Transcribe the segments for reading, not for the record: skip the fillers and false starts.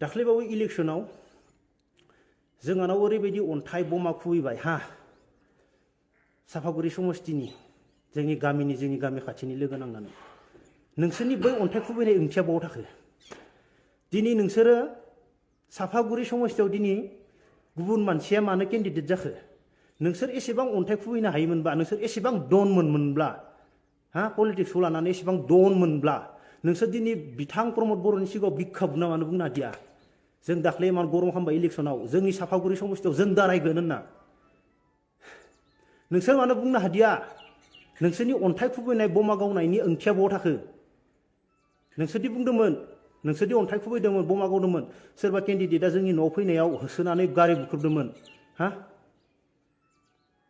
दाख्लैबावै इलेक्शनाव जोंहानाव ओरैबायदि अन्थाइ बमा खुबैबाय हा साफागुरि समस्तिनि जोंनि गामि खाथिनि लोगो नांनानै नोंसोरनि बै अन्थाइ खुबैनाय ओंथिया बबाव थाखो दिनै नोंसोरो साफागुरि समस्तियाव दिनै गुबुन मानसिया मानो केन्डिडेट जाखो नोंसोर एसेबां अन्थाइ खुबैनो हायोमोनबा नोंसोर एसेबां दनमोनब्ला हा पलिटिक्सखौ लानानै एसेबां दनमोनब्ला नोंसोर दिनै बिथां प्रमद बर'नि सिगाङाव बिखा बुना मानो बुंनो हादिया जों दाख्लै इमान गरम खालामबाय इलेक्शनाव जोंनि साफागुरि समस्तियाव जों दारायगोन होनना नोंसोर मानो बुंनो हादिया नोंसोरनि अन्थाइ खुबैनाय बमा गावनायनि ओंथिया बबाव थाखो नोंसोरदि बुंदोंमोन नोंसोरदि अन्थाइ खुबैदोंमोन बमा गावदोंमोन सोरबा केन्डिडेटआ जोंनि न'आव फैनायाव होसोनानै गारि बुख्रुबदोंमोन हा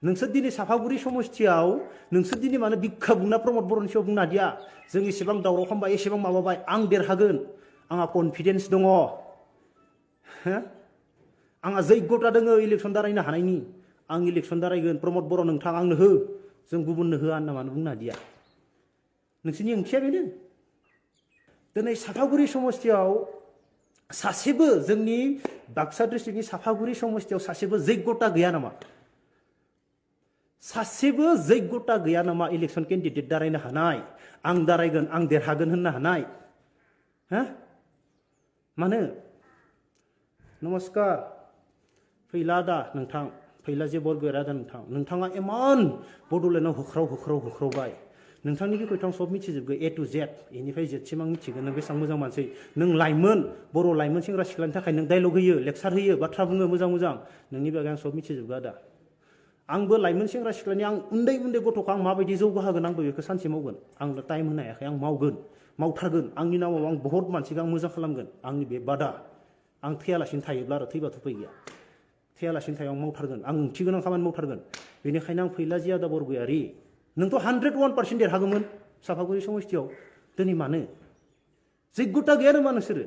नोंसोर दिनै साफागुरि समस्तियाव नोंसोर दिनै मानो बिखा बुंना प्रमद बर'नि सायाव बुंनो हादिया जों एसेबां दावराव खालामबाय एसेबां माबाबाय आं देरहागोन आंहा कनफिडेन्स दङ आंहा जैग्यता दङ इलेक्सन दारायनो हानायनि आं इलेक्सन दारायगोन प्रमद बर' नोंथां आंनो हो जों गुबुननो होआ होनना मानो बुंनो हादिया नोंसोरनि ओंथिया बेनो दिनै साफागुरि समस्तियाव सासेबो जोंनि बाक्सा डिस्ट्रिक्टनि साफागुरि समस्तियाव सासेबो जैग्यता गैया नामा सासेबो जैग्यता गैया नामा इलेक्सन केन्डिडेट दारायनो हानाय आं दारायगोन आं देरहागोन होननो हानाय हा मानो नमस्कार फैला दा नोंथां फैला जे बरग'रा दा नोंथाङा इमान बड'लेण्डआव होख्रावबाय नोंथांनि बिखयथ' आं सब मिथिजोबगोन ए टु जेड बेनिफ्राय जेडसिम आं मिथिगोन नों बेसेबां मोजां मानसि नों लाइमोन बर' लाइमोन सेंग्रा सिख्लानि थाखाय नों डायलग होयो लेक्सार होयो बाथ्रा बुङो मोजां नोंनि बागै आं सब मिथिजोबगोन दा आंबो लाइमोन सेंग्रा सिख्लानि आं उन्दै गथ'खौ आं माबायदि जौगाहोगोन आंबो बेखौ सानसे मावगोन आंनो टाइम होनो हायाखै आं मावथारगोन आंनि नामाव आं बहुत मानसिखौ आं मोजां खालामगोन आंनि बे बादा आं थैयालासिनो थायोब्ला आरो थैबाथ' फै गैया थैयालासिनो थायो आं मावथारगोन आं ओंथि गोनां खामानि मावथारगोन बेनिखायनो आं फैला जियादा बरग'यारि नोंथ' 101% देरहागौमोन साफागुरि समस्तियाव दिनै मानो जैग्यता गैया नामा नोंसोरो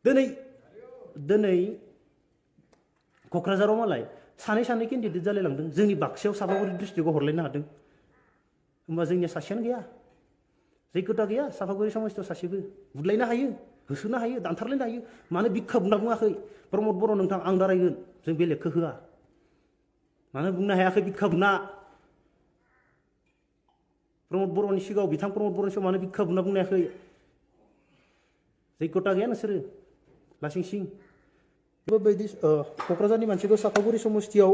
दिनै क'क्राझाराव मालाय सानै केन्डिडेट जालायलांदों जोंनि बाक्सायाव साफागुरि डिस्ट्रिक्टआव हरलायनो हादों होमबा जोंनिया सासेयानो गैया जैग्यता गैया साफागुरि समस्तियाव सासेबो बुदलायनो हायो होसोनो हायो दानथारलायनो हायो मानो बिखा बुंना बुङाखै प्रमद बर' नोंथां आं दारायगोन जों बेलेगखौ होआ मानो बुंनो हायाखै बिखा बुना प्रमद बर'नि सिगाङाव बिथां प्रमद बर'नि सिगाङाव मानो बिखा बुना बुंनो हायाखै जैग्यता गैया नोंसोरो लासिंसिं बेबायदि क'क्राझारनि मानसिखौ साफागुरि समस्तियाव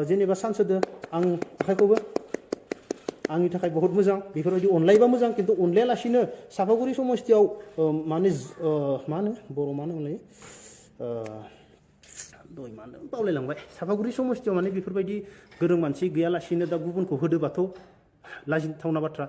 जेनेबा सानसोदो आं आखाइखौबो आंनि थाखाय बहुत मोजां बेफोरबायदि अनलायबा मोजां खिन्थु अनलायालासिनो साफागुरि समस्तियाव माने मा होनो बर' मा होनोमोनलाय दय मा होनो बावलायलांबाय साफागुरि समस्तियाव माने बेफोरबायदि गोरों मानसि गैयालासिनो दा गुबुनखौ होदोबाथ' लाजिथावना बाथ्रा